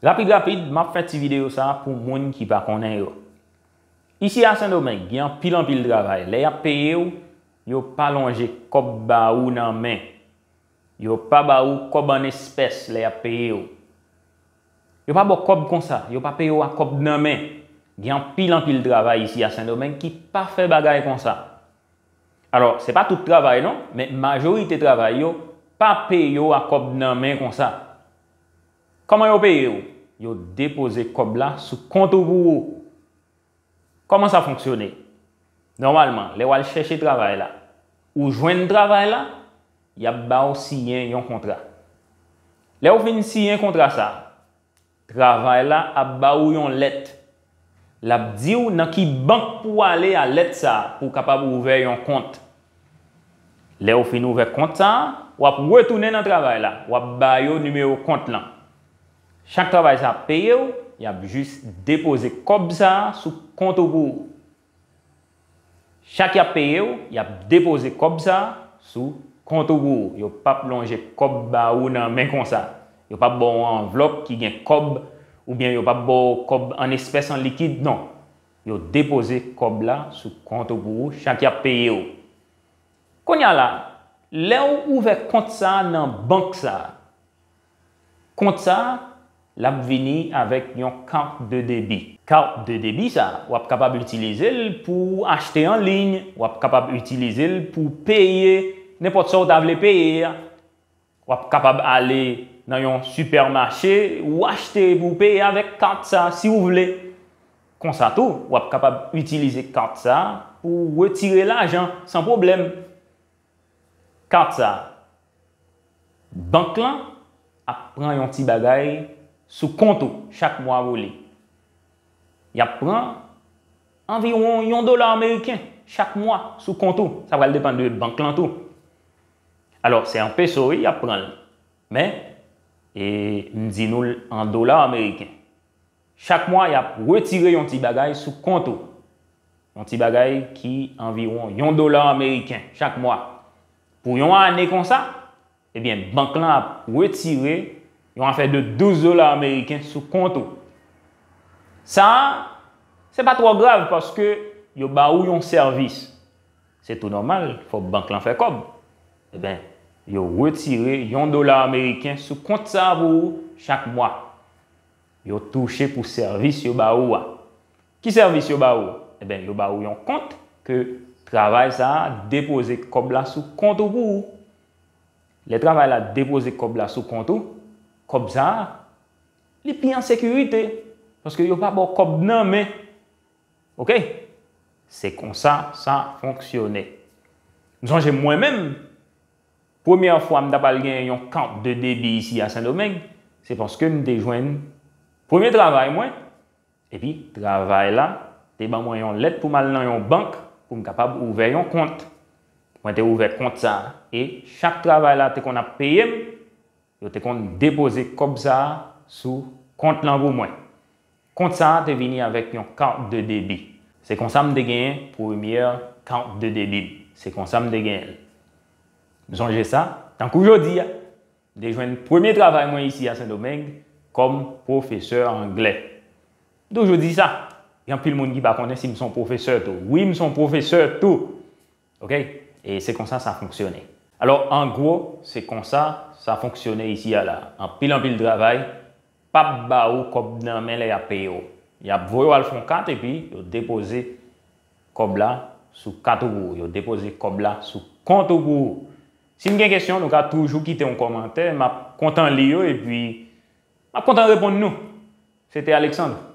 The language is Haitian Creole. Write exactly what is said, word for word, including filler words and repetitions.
Rapid rapid, m ap fè ti videyo sa a pou moun ki pa konnen yo. Isi a Sendomeng, gen anpil anpil travay. Lè y ap peye w, yo pa lonje kòb ba ou nan men. Yo pa ba ou kòb an espès lè y ap peye w. Yo pa ba w kòb konsa, yo pa peye w a kòb nan men. Gen anpil anpil travay isi a Sendomeng ki pa fè bagay konsa. Alò, se pa tout travay non, men majorite travay yo pa peye w a kòb nan men konsa. Kòman yo peye w? Yo depoze kòb la sou kont ou pou ou. Kòman sa fonksyone? Nòmalman, lè w al chèche travay la, ou jwenn travay la, y ap ba w siyen yon kontra. Lè w fin siyen kontra sa, travay la ap ba ou yon lèt. L ap di w nan ki bank pou w ale a lèt sa a pou w kapab ouvè yon kont. Lè w fin ouvè kont sa a, w ap retounen nan travay la, w ap ba yo nimewo kont lan. Chak travay sa ap peye w, y ap jis depoze kòb sa a sou kont ou pou ou. Chak y ap peye w, y ap depoze kòb sa a sou kont ou pou ou. Yo p ap lonje kòb ba ou nan men konsa. Yo p ap ba w yon anvlòp ki gen kòb, oubyen yo p ap ba w kòb an espès, an likid, non. Yo depoze kòb la sou kont ou pou ou, chak y ap peye w. Kounye a la, lè w ouvè kont sa a nan bank sa a, kont sa a, l ap vini avèk yon carte de débit. Carte de débit sa a, w ap kapab itilize l pou w achte an liy, w ap kapab itilize l pou w peye nenpòt sa w ta vle peye a. W ap kapab ale nan yon sipèmache, ou achte epi w peye avèk kat sa a si w vle. Konsa tou, w ap kapab itilize kat sa a pou w retire lajan san pwoblèm. Kat sa a, bank lan ap pran yon ti bagay sou kont ou chak mwa pou li. Y ap pran anviwon yon dola ameriken chak mwa sou kont ou. Sa pral depann de bank lan tou. Alò, se an peso, wi, y ap pran l. Men, e, m di nou l an dola ameriken. Chak mwa, y ap retire yon ti bagay sou kont ou. Yon ti bagay ki anviwon yon dola ameriken chak mwa. Pou yon ane konsa, ebyen, bank lan ap retire yon afè de douz dola ameriken sou kont ou. Sa a, se pa twò grav paske yo ba ou yon sèvis. Se tou nòmal, fò bank lan fè kòb. Ebyen, yo retire yon dola ameriken sou kont sa a pou ou chak mwa. Yo touche pou sèvis yo ba ou a. Ki sèvis yo ba ou? Ebyen, yo ba ou yon kont ke travay sa a depoze kòb la sou kont ou pou ou. Lè travay la depoze kòb la sou kont ou, kòb sa a, li pi an sekirite, paske yo pa ba w kòb nan men. Oke? Se konsa sa fonksyone. M sonje mwen menm, premyè fwa m t ap al gen yon carte de débit isi a Sendomeng, se paske m te jwenn premye travay mwen, epi travay la te ban mwen yon lèt pou m al nan yon bank pou m kapab ouvè yon kont. Mwen te ouvè kont sa a, e chak travay la te konn ap peye m, yo te konn depoze kòb sa a sou kont lan pou mwen. Kont sa a te vini avèk yon carte de débit. Se konsa m te genyen premyè carte de débit m. Se konsa m te genyen l. M sonje sa, tankou jodi a, m te jwenn premye travay mwen isi a Sendomeng kòm pwofesè anglè. M toujou di sa, gen anpil moun ki pa konnen si m se yon pwofesè tou. Wi, m se yon pwofesè tou. Oke? E se konsa sa fonksyone. Alò, an gwo, se konsa sa fonksyone isi a la. Anpil, anpil travay p ap ba ou kòb nan men lè y ap peye w. Y ap voye w al fè yon kat epi yo depoze kòb la sou kat ou pou ou. Yo depoze kòb la sou kont ou pou ou. Si n gen kesyon, nou ka toujou kite yon kòmantè. M ap kontan li yo epi m ap kontan reponn nou. Se te Alexandre.